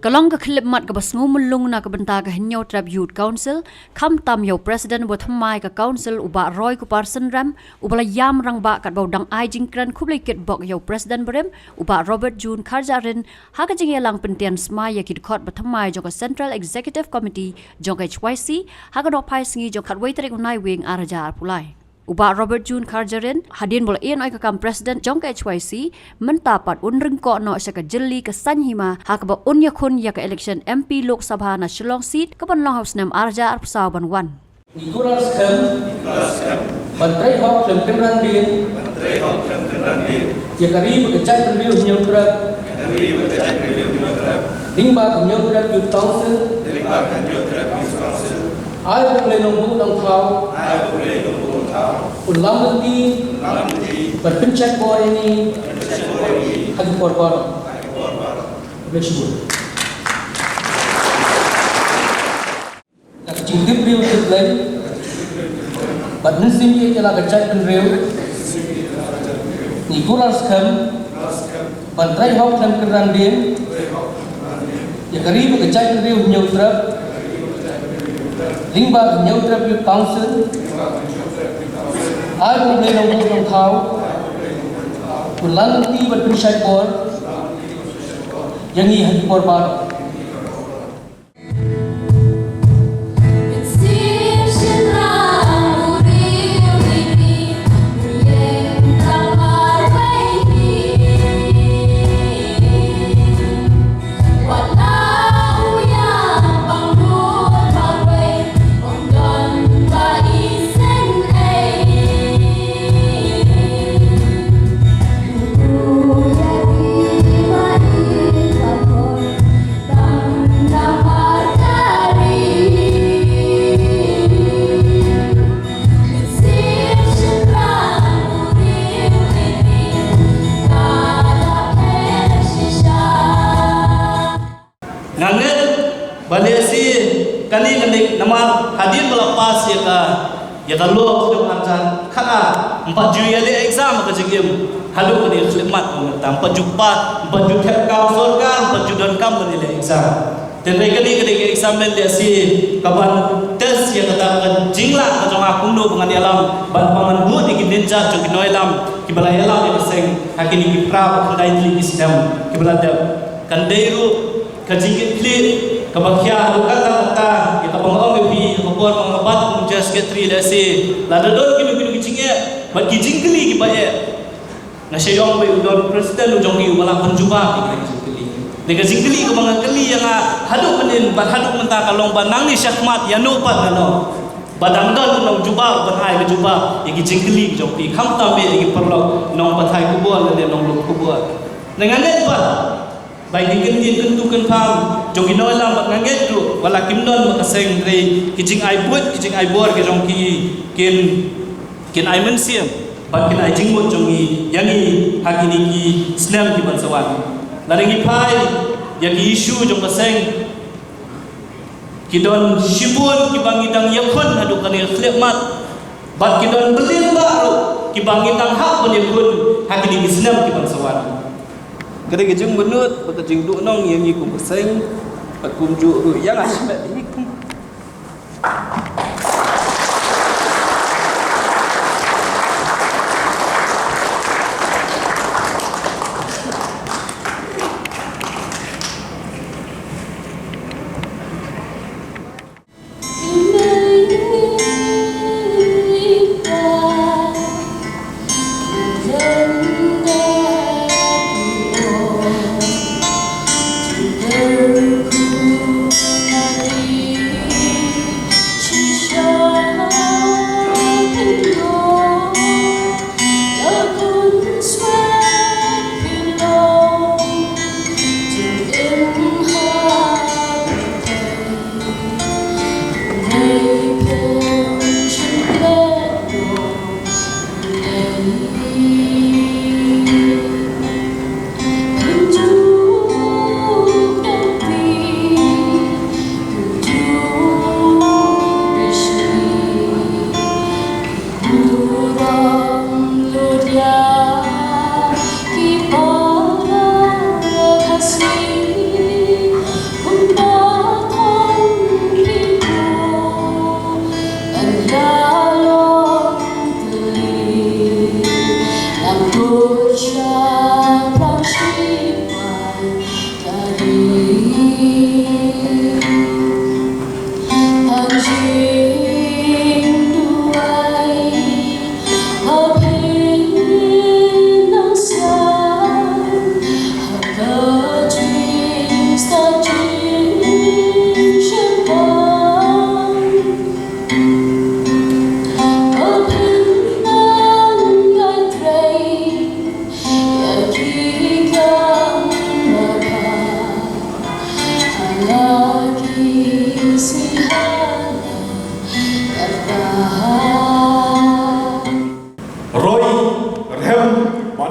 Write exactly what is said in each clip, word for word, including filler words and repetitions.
Ka long ka khyllipmat kaba sngewmyllung na ka bynta ka Hynñiewtrep Youth Council, khamtam ïa u President ba thymmai ka Council, u Bah Roy Kupar Synrem, uba la ïam rangbah katba u dang ai jingkren khublei kitbok ïa u President barim, u Bah Robert June Kharjahrin, ha ka jingïalang pyntian smai ïa ki dkhot ba thymmai jong ka Central Executive Committee jong ka H Y C, ha ka nohphaisngi jong khatwei tarik u Naiwieng ar hajar arphew lai. U Bah Robert June Kharjahrin, hadien ba u la ïehnoh ïa ka kam President jong ka H Y C, mynta pat un ryngkoh noh sha ka jylli ka saiñ hima, ha kaba un ïakhun ïa ka election M P Lok Sabha na Shillong seat, kaban long ha u snem ar hajar arphew saw ban wan. Ngi kular skhem ban trei hok khlem kynran dien ïa ka ri bad ka jaitbynriew Hynñiewtrep lyngba ka Hynñiewtrep Youth Council. Ai U Blei Nongbuh Nongthaw un lam lynti bad pynshait bor ïa ngi ha ki por baroh. Khublei shibun. Da ka jingtip briew tip Blei bad mynsiem ïeit ïa la ka jaitbynriew, ngi kular skhem ban trei hok khlem kynran dien ïa ka ri bad ka jaitbynriew Hynñiewtrep lyngba ka Hynñiewtrep Youth Council. Ai U Blei Nongbuh Nongthaw un lam lynti bad pynshait bor ïa ngi ha ki por baroh. Nga ngeit ba lehse kane ka leit namar hadien ba la pass ïa ka, ïa ka law ka dei arjan kata, ym pat ju ïaleh exam ka jingim haduh kane ka khyllipmat. Ym pat ju pass, ym pat ju thep kam sorkar, ym pat ju donkam ban ïaleh exam. Hynrei kane ka dei ka exam lehse kaban test ïa kata ka jinglah ka jong nga kumno ba ngan ïalam bad ba ngan bud ïa ki khynnah jong ki nongïalam kiba la ïalam ïa ka seng ha kine ki phra bad khyndai tylli ki snem kiba la dep. Kan dei ruh ka jingkitkhlieh kaba khia ruh kata kata ïa kaba nga ong ïa phi ha ka por ba nga bat kum General Secretary lehse lada don kino kino ki jingeh bad ki jingkylli kiba eh. Nga shu ong ba u don president u jong ngi uba lah pynjubab ïa ka jingkylli. Ïa ka jingkylli kaba nga kylli ïa nga haduh mynnin bad haduh mynta ka long ba nangne shakhmat ïano pat nga long, ba dang don u nongjubab ban ai ka jubab ïa ki jingkylli ki jong phi, khamtam ïa ki paralok nongpathai khubor lane nonglum khubor. Nga ngeit pat ba ïa ki kyntien kyntu kynpham jong ki nongïalam bad nga ngeit ruh ba la kim don ba ka seng, hynrei ki jingai buit ki jingai bor ki jong ki kin kin ai mynsiem bad kin ai jingmut jong ngi ïa ngi ha kine ki snem ki ban sa wan. Lada ngi phai ïa ki issue jong ka seng, ki don shibun kiba ngi dang ïakhun haduh kane ka khyllipmat bad ki don byllien bah ruh kiba ngi dang hap ban ïakhun ha kine ki snem ki ban sa wan. Ka dei ka jingmynnud bad ka jingduhnong ïa ngi kum ka seng bad kumjuh ruh ïa nga shimet hi kum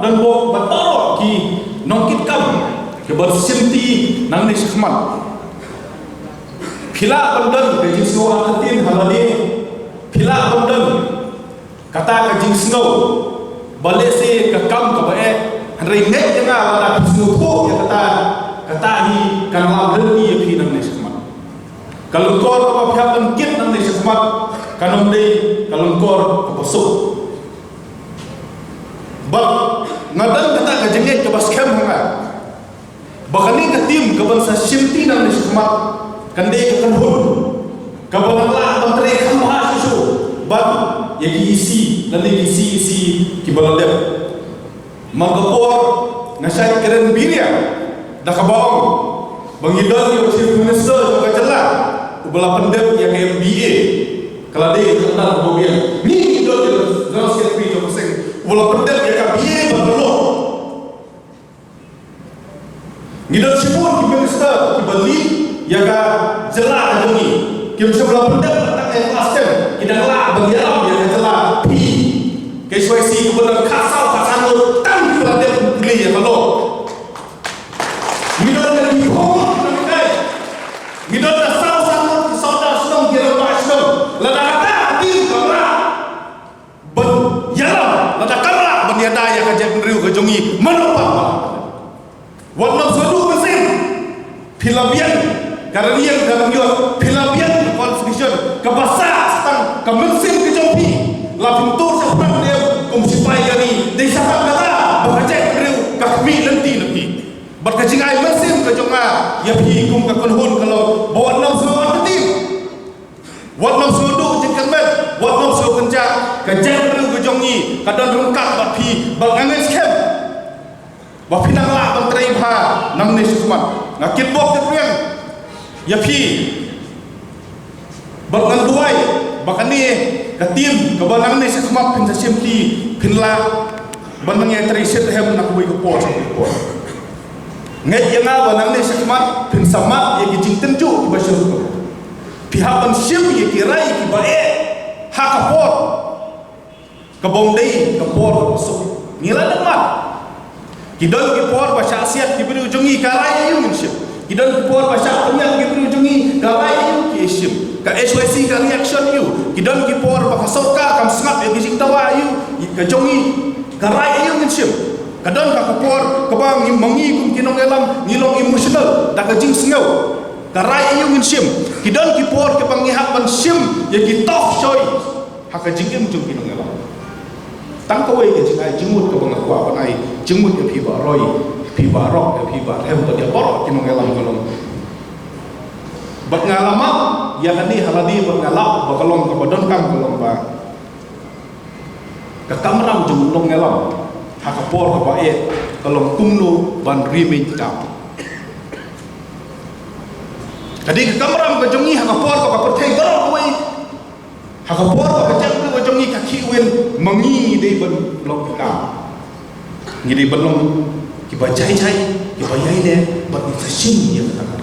Don bok bad baroh ki nongkitkam kiba shimti nangne shakhmat. Phi lah ban don ka jingsngew artatien ha lade. Phi lah ban don kata ka jingsngew ba lehse ka kam kaba eh, hynrei ngeit ïa nga lada phi sngewthuh ïa kata, kata hi kan lam lynti ïa phi nangne shakhmat. Ka lyngkor kaba phi hap ban kit nangne shakhmat kan ym dei ka lyngkor kaba suk. Bad nga don kata ka jingngeit kaba skhem ha nga ba kane ka team kaban sa shimti nangne shakhmat kan dei ka kynhun kaban lah ban trei kham bha shuh shuh ban ïa ki E C lane ki C E C kiba la dep. Man ka por nga shait kren biria da kaba ong ba ngi don ïa u Chief Minister jong ka jylla uba la pyndep ïa ka M B A. Ka la dei ka khyndai kaba biang. Ngi, ngi don ïa u General Secretary jong ka seng uba la pyndep ïa ka B A bad ka law. Ngi don shibun ki minister kiba lead ïa ka jylla ka jong ngi, kim shym la pyndep tang ïa ka class ten, ki dang lah ban ïalam ïa ka jylla. Phi ka H Y C kiba don khatsaw khatsan ngut tang kiba la dep pule ïa ka law. Ngi don da ki phone, ngi don da saw san ngut ki sordar shnong, ki rangbah shnong. Lada kata ka team kam lah ban ïalam, lada kam lah ban ïada ïa ka jaitbynriew ka jong ngi, mano pat ba. Wat nym sngewduh mynsiem. Phi la biang ka rynïeng ka rynïeng, phi la biang ka constitution kaba sah tang ka mynsiem ka jong phi. La phin tur shaphrang ne kum sipai ïa ngi, dei shaphang kata ba ka jaitbynriew ka khmih lynti na phi. Bad ka jingai mynsiem ka jong nga ïa phi kum ka kynhun ka long ba wat nym sngewduh mynsiem. Wat nym sngewduh jingkyrmen, wat nym sngewkynjah, ka jaitbynriew ka jong ngi ka don ryngkat bad phi, bad nga ngeit skhem ba phin nang lah ban trei bha nangne shakhmat. Nga kitbok kitrwiang ïa phi bad ngan duwai ba kane ka team kaba nangne shakhmat phin sa shimti phin lah ban nang ïatrei shitrhem na kawei ka por sha kawei ka por. Ngeit ïa nga ba nangne shakhmat phin sa mad ïa ki jingtynjuh kiba shisha. Phi hap ban shim ïa ki rai kiba eh ha ka por kaba ym dei ka por kaba suk. Ngi la dang mad. Ki don ki por ba shah siat ki briew jong ngi, ka rai aïu ngin shim? Ki don ki por ba shah pynïap ki briew jong ngi, ka rai aïu ki shim? Ka H Y C ka reaction aïu? Ki don ki por ba ka sorkar kam sngap ïa ki jingdawa aïu ka jong ngi, ka rai aïu ngin shim? Ka don ka, ka por kaba ngi, ma ngi kum ki nongïalam ngi long emotional da ka jingsngew. Ka rai aïu ngin shim? Ki don ki por kaba ngi hap ban shim ïa ki tough choice ha ka jingim jong ki nongïalam. Tang kawei ka jingai jingmut kaba nga kwah ban ai jingmut ïa phi baroh, phi baroh, ïa phi barhem bad ïa baroh ki nongïalam ka long. Bad nga la map ïa kane ha lade bad nga lap ba ka long kaba donkam ka long ba ka kamram jong u nongïalam ha ka por kaba eh ka long kumno ban remain calm. Ka dei ka kamram ka jong ngi ha ka por ba ka pyrthei baroh kawei, ha ka por ba ka jaitbynriew ka jong ngi ka khih win, ma ngi ngi dei ban long ki kam. Ngi dei ban long kiba jai jai, kiba ïaineh bad ngi sa shim ïa kata ka